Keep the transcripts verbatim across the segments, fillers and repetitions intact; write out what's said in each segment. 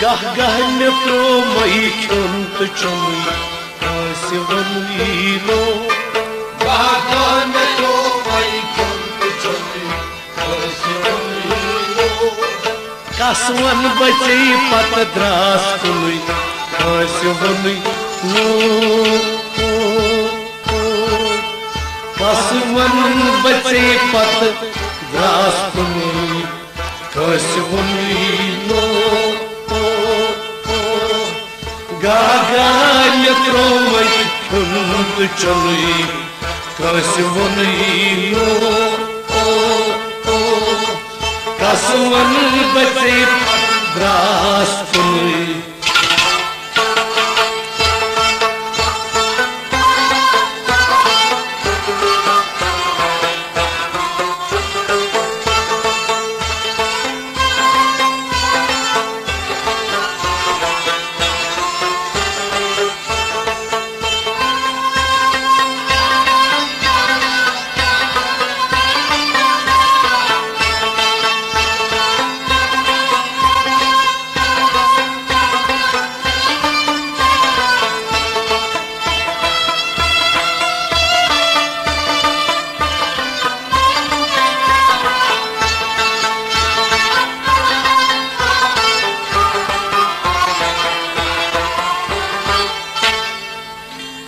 گاہ گاہ مےٚ ترٛوومَے کھیوٚن تہٕ چوٚنُے، کٲنٛسہِ ووٚنُے نہٕ۔ گاہ گاہ مےٚ ترٛوومَے کھیوٚن تہٕ چوٚنُے، کٲنٛسہِ ووٚنُے نہٕ۔ کَس وَنہٕ بہٕ ژےٚ پَتہٕ درٛاس کُنُے، کٲنٛسہِ ووٚنُے نہٕ۔ کَس وَنہٕ بہٕ ژےٚ پَتہٕ درٛاس کُنُے، کٲنٛسہِ ووٚنُے نہٕ۔ گاہ گاہ مےٚ ترٛوومَے کھیوٚن تہٕ چوٚنُے، کٲنٛسہِ ووٚنُے نہٕ۔ کَس وَنہٕ بہٕ ژےٚ درٛاس کُنُے۔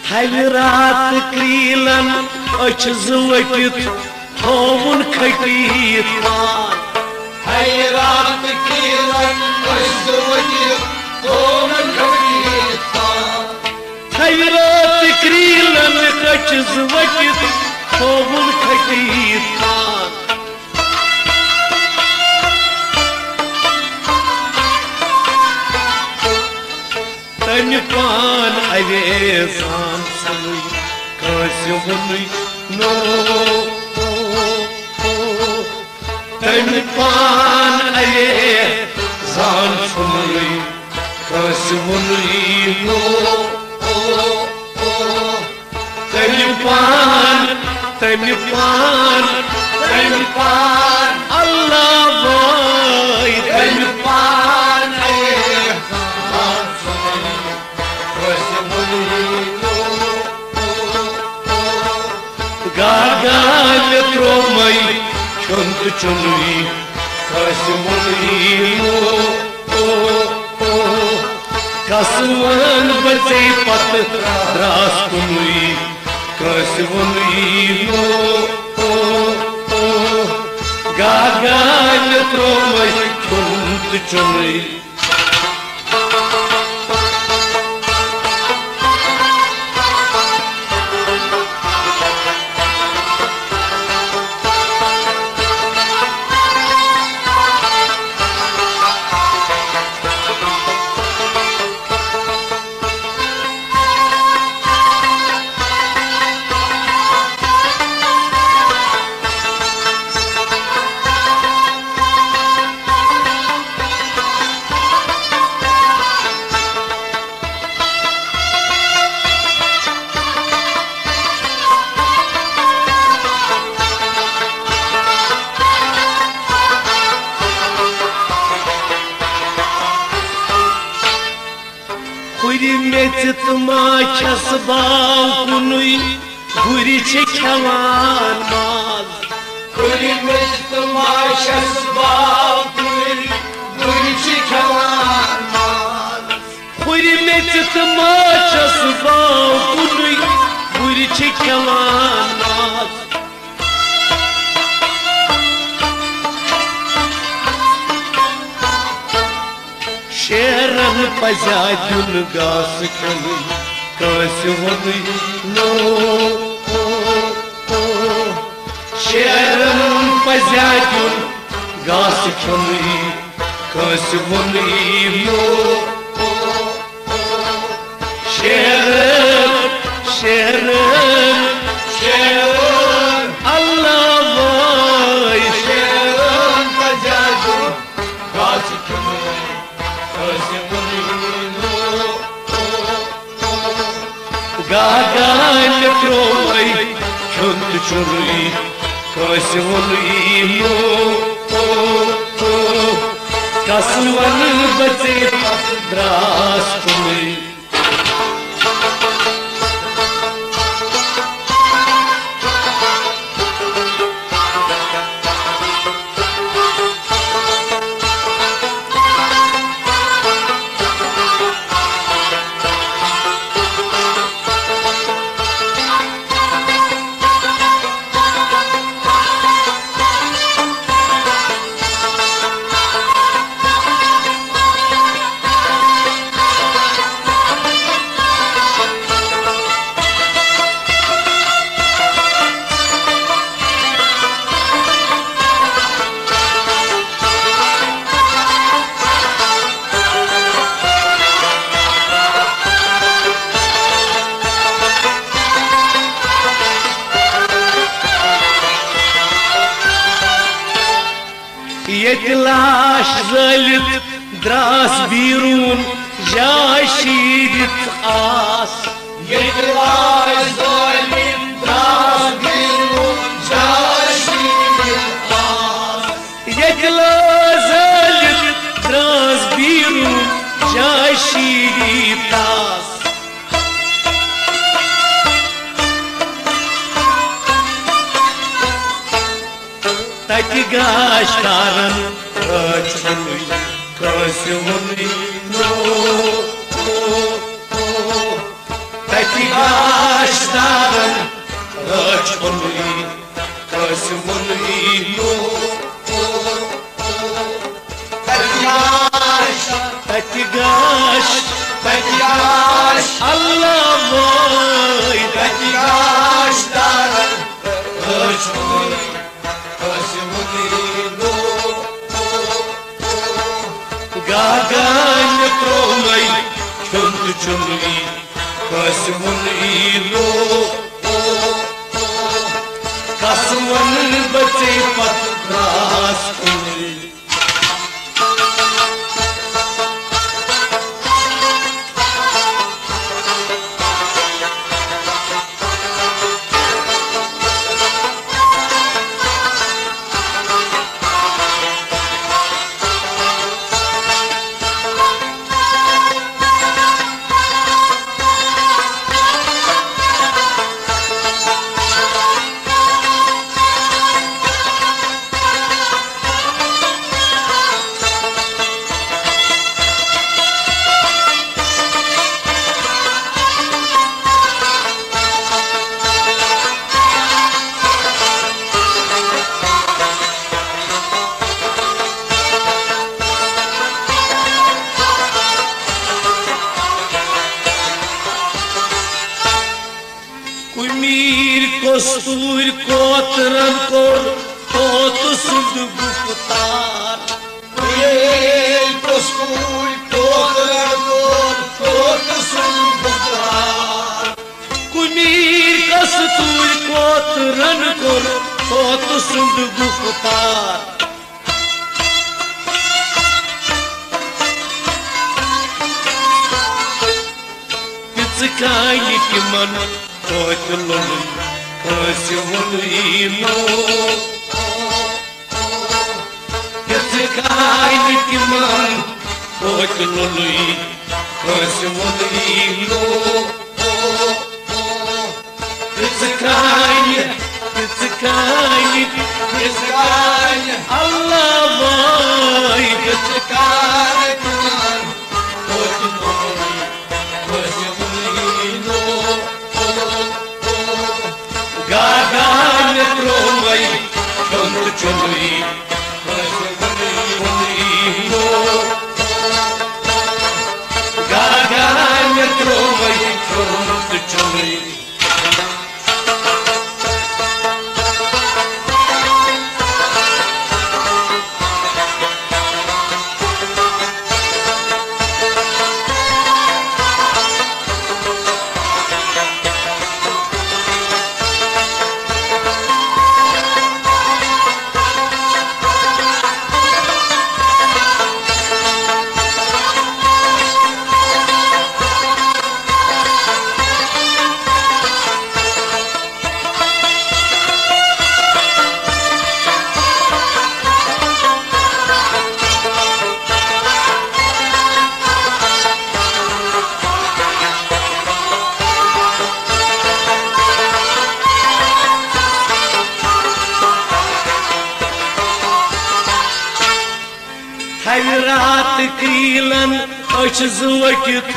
تھلہِ راتہٕ کرٛیٖلن أچھ زٕ ؤٹِتھ تھووُن کھٔٹِتھ پان۔ تھلہِ راتہٕ کرٛیٖلن أچھ زٕ ؤٹِتھ تھووُن کھٔٹِتھ پان۔ تھلہِ راتہٕ کرٛیٖلن أچھ زٕ ؤٹِتھ تھووُن کھٔٹِتھ پان۔ تمہِ پان اویزان ژھنُے، کٲنٛسہِ ووٚنُے نہٕ۔ تمہِ پان اویزان ژھنُے، کٲنٛسہِ ووٚنُے نہٕ۔ تمہِ پان، تمہِ پان، تمہِ پان، اللہ وٲے، تمہِ پان اویزان ژھنُے، کٲنٛسہِ ووٚنُے نہٕ۔ گاہ گاہ مےٚ ترٛوومَے کھیوٚن تہٕ چوٚنُے، کٲنٛسہِ ووٚنُے نہٕ۔ کَس وَنہٕ بہٕ ژےٚ پَتہٕ درٛاس کُنُے، کٲنٛسہِ ووٚنُے نہٕ۔ گاہ گاہ مےٚ ترٛوومَے کھیوٚن تہٕ چوٚنُے۔ ہُرِ میٚژِ تہٕ ما چھَس باو کُنُے، گُرۍ چھِ کھٮ۪وان ماز۔ ہُرِ میٚژِ تہٕ ما چھَس باو کُنُے، گُرۍ چھِ کھٮ۪وان ماز۔ ہُرِ میٚژِ تہٕ ما چھَس باو کُنُے، گُرۍ چھِ کھٮ۪وان ماز۔ شیرن پزیا دیُن گاسہٕ کھیوٚنُے، کٲنٛسہِ ووٚنُے نہٕ۔ شیرن پزیا دیُن گاسہٕ کھیوٚنُے، کٲنٛسہِ ووٚنُے نہٕ۔ شیرن، شیرن، شیرن، اللہ وٲے۔ شیرن پزیا دیُن گاسہٕ کھیوٚنُے، کٲنٛسہِ ووٚنُے نہٕ۔ گاہ گاہ مےٚ ترٛوومَے کھیوٚن تہٕ چوٚنُے، کٲنٛسہِ ووٚنُے نہٕ۔ بس وَنہٕ بہٕ ژےٚ پتہٕ دراس کُنُے۔ ییٚتہِ لاش زٲلِتھ دراس بیرون، جاے شیٖرِتھ آس۔ ییٚتہِ لاش زٲلِتھ دراس بیرون، جاے شیٖرِتھ آس۔ ییٚتہِ لاش زٲلِتھ دراس بیرون، جاے شیٖرِتھ آس۔ تَتہِ گاش تارن رٲچھ کُنُے، کٲنٛسہِ ووٚنُے نہٕ۔ تَتہِ گاش تارن رٲچھ کُنُے، کٲنٛسہِ ووٚنُے نہٕ۔ تَتہِ گاش، تَتہِ گاش، تَتہِ گاش۔ اللہ وٲے۔ تَتہِ گاش تارن رٲچھ کُنُے، کٲنٛسہِ ووٚنُے نہٕ۔ گاگان ترٛوومَے کھیوٚن تہٕ چوٚنُے، کٲنٛسہِ ووٚنُے نہٕ۔ کس وَنہٕ بہٕ ژےٚ پتہٕ دراس کُنُے۔ کُمیر کستوٗرۍ کوترن کوٚر طوطہٕ سُنٛد گُفتار۔ کُمیر کستوٗرۍ کوترن کوٚر طوطہٕ سُنٛد گُفتار۔ کُمیر کستوٗرۍ کوترن کوٚر طوطہٕ سُنٛد گُفتار۔ تِژٕ کانہِ تِمن توتہِ لوٚلُے، کٲنٛسہِ ووٚنُے نہٕ۔ تِژٕ کانہِ تِمن توتہِ لوٚلُے، کٲنٛسہِ ووٚنُے نہٕ۔ تِژٕ کانہِ، تِژٕ کانہِ، تِژٕ کانہِ۔ اللہ وٲے۔ تِژٕ کانہِ تِمن توتہِ لوٚلُے، کٲنٛسہِ ووٚنُے نہٕ۔ گاگان ترٛوومَے کھیوٚن تہٕ چوٚنُے، کٲنٛسہِ ووٚنُے نہٕ۔ گاگان ترٛوومَے کھیوٚن تہٕ چوٚنُے۔ اَکہِ راتہٕ کرٛیٖلَن أچھ زٕ ؤٹِتھ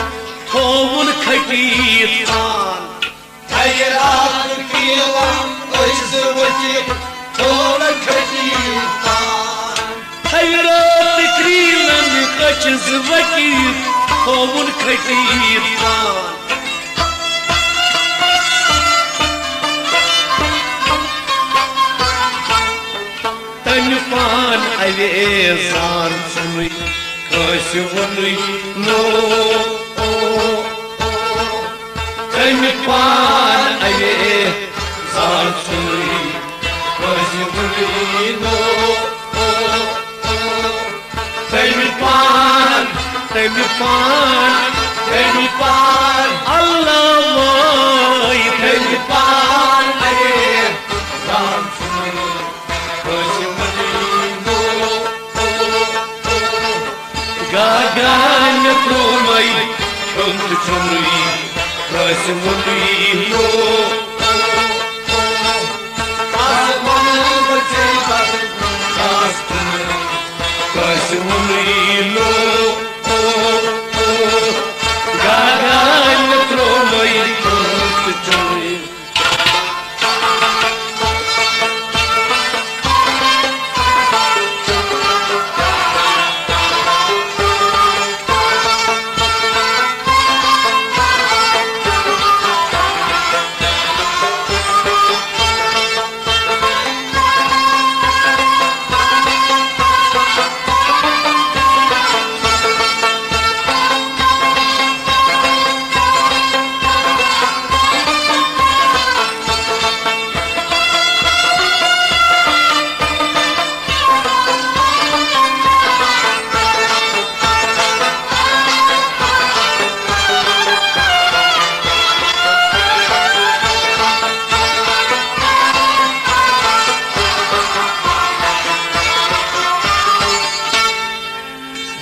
تھووُن کھٔٹِتھ پان۔ اَکہِ راتہٕ کرٛیٖلَن أچھ زٕ ؤٹِتھ تھووُن کھٔٹِتھ پان۔ اَکہِ راتہٕ کرٛیٖلَن أچھ زٕ ؤٹِتھ تھووُن کھٔٹِتھ پان۔ تٔمۍ پان اَوے زان ژھُنُے، کٲنٛسہِ ووٚنُے نہٕ۔ تٔمۍ پان اَوے زان ژھُنُے، کٲنٛسہِ ووٚنُے نہٕ۔ تٔمۍ پان، تٔمۍ پان، تٔمۍ پان، اللہ وٲے، تٔمۍ پان اَوے زان ژھُنُے، کٲنٛسہِ ووٚنُے نہٕ۔ گاگا مےٚ ترٛوومَے کھیوٚن تہٕ چوٚنُے، کٲنٛسہِ ووٚنُے نہٕ۔ آز وَنہٕ بہٕ ژےٚ پَتہٕ خاص کُنُے، کٲنٛسہِ ووٚنُے نہٕ۔ گاگا مےٚ ترٛوومَے کھیوٚن تہٕ چوٚنُے۔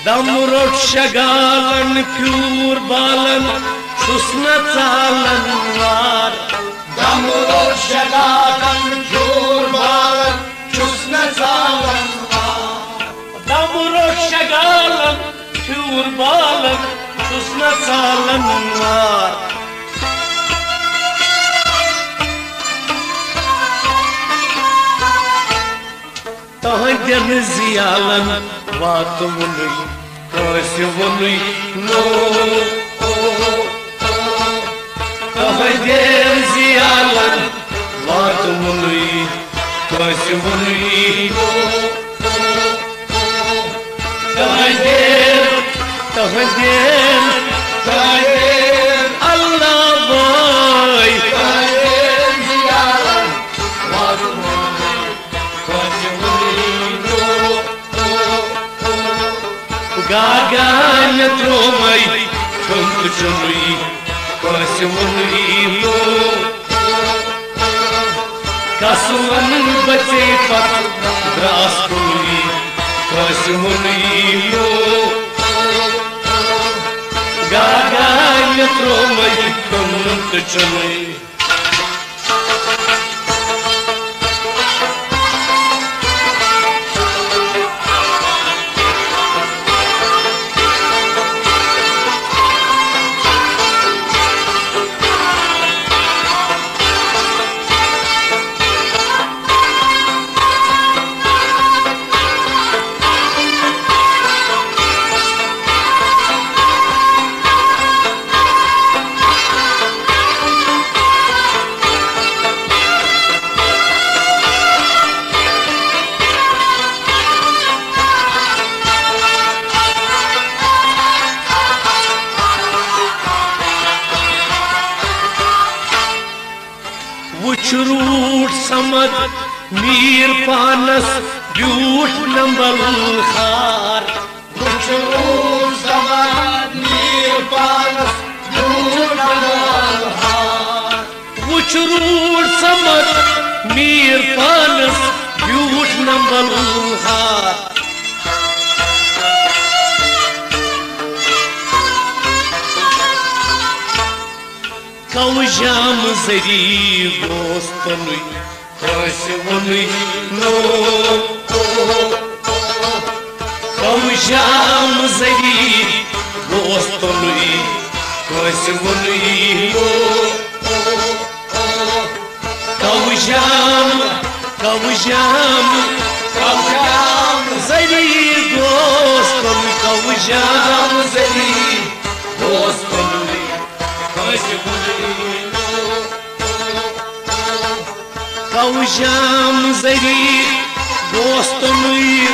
دم روٚٹ شگالن پھیوٗر بالن، چھُس نہٕ ژالن وار۔ دم روٚٹ شگالن پھیوٗر بالن، چھُس نہٕ ژالن وار۔ دم روٚٹ شگالن پھیوٗر بالن، چھُس نہٕ ژالن وار۔ تہنٛدٮ۪ن زیالن واتوُنُے، کٲنٛسہِ ووٚنُے نہٕ۔ تہنٛدٮ۪ن زیالن واتوُنُے، کٲنٛسہِ ووٚنُے نہٕ۔ تہنٛدٮ۪ن، تہنٛدٮ۪ن، تہنٛدٮ۪ن اللہ وٲے، تہنٛدٮ۪ن زیالن واتوُنُے، کٲنٛسہِ ووٚنُے نہٕ۔ گاگا مےٚ ترٛوومَے کھیوٚن تہٕ چوٚنُے، کٲنٛسہِ ووٚنُے نہٕ۔ کَس وَنہٕ بہٕ ژےٚ پَتہٕ درٛاس کُنُے، کٲنٛسہِ ووٚنُے نہٕ۔ گاگا مےٚ ترٛوومَے کھیوٚن تہٕ چوٚنُے۔ وُچھ روٗٹ سمد میٖر پانس بیوٗٹھ نمبل خار۔ وُچھ روٗٹ سمد میٖر پانس بیوٗٹھ نمبل خار۔ وُچھ روٗٹ سمد میٖر پانس بیوٗٹھ نمبل خار۔ کَوٕ جام ذٔریعہٕ گوس تَنُے، کٲنٛسہِ ووٚنُے نہٕ۔ کَوٕ جام ذٔریعہٕ گوس تُلُے، کٲنٛسہِ ووٚنُے نہٕ۔ کَو جام، کَو جام، کَو جام ذٔریعہٕ گوس تُلُے، کَو جام ذٔریعہٕ گوس تُلُے، کٲنٛسہِ ووٚنُے نہٕ۔ کَو جام ذٔریعہٕ گوس تُلُے،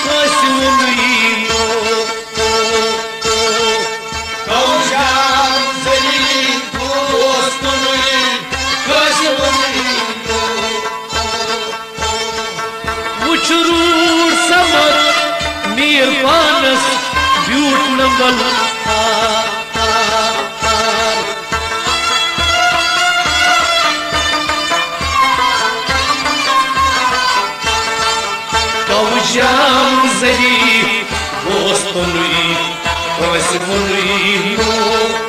کٲنٛسہِ ووٚنُے نہٕ۔ کَو جام ذٔریعہٕ گوس تُلُے، کٲنٛسہِ ووٚنُے نہٕ۔ وُچھ روٗٹ سَمَر میٖر پانَس بیوٗٹھ نمبل۔ کَو جام ذٔریعہٕ گوس تُلُے، کٲنٛسہِ ووٚنُے نہٕ۔